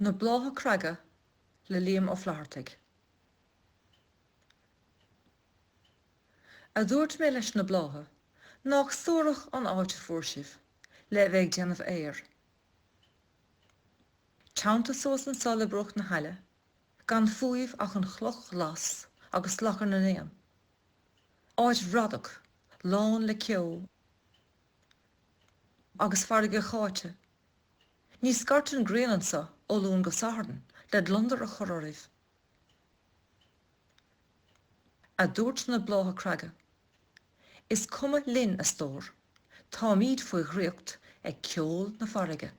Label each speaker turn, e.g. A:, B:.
A: Na Blátha Creaga le Liam Ó Flaitheartaigh. A dúirt mé leis na blátha, nách suarach an áit a fuair sibh le bheith ag déanamh aeir. Teannta suas anso le bruach na haille, gan fúibh ach an chloch ghlas agus salachar na n-éan. Áit bhradach, lán le ceo agus farraige cháite. Ní scairteann grian anso ó Luan go Satharn le gliondar a chur oraibh. A dúirt na blátha creaga. Is cuma linn, a stór, táimíd faoi dhraíocht ag ceol na farraige.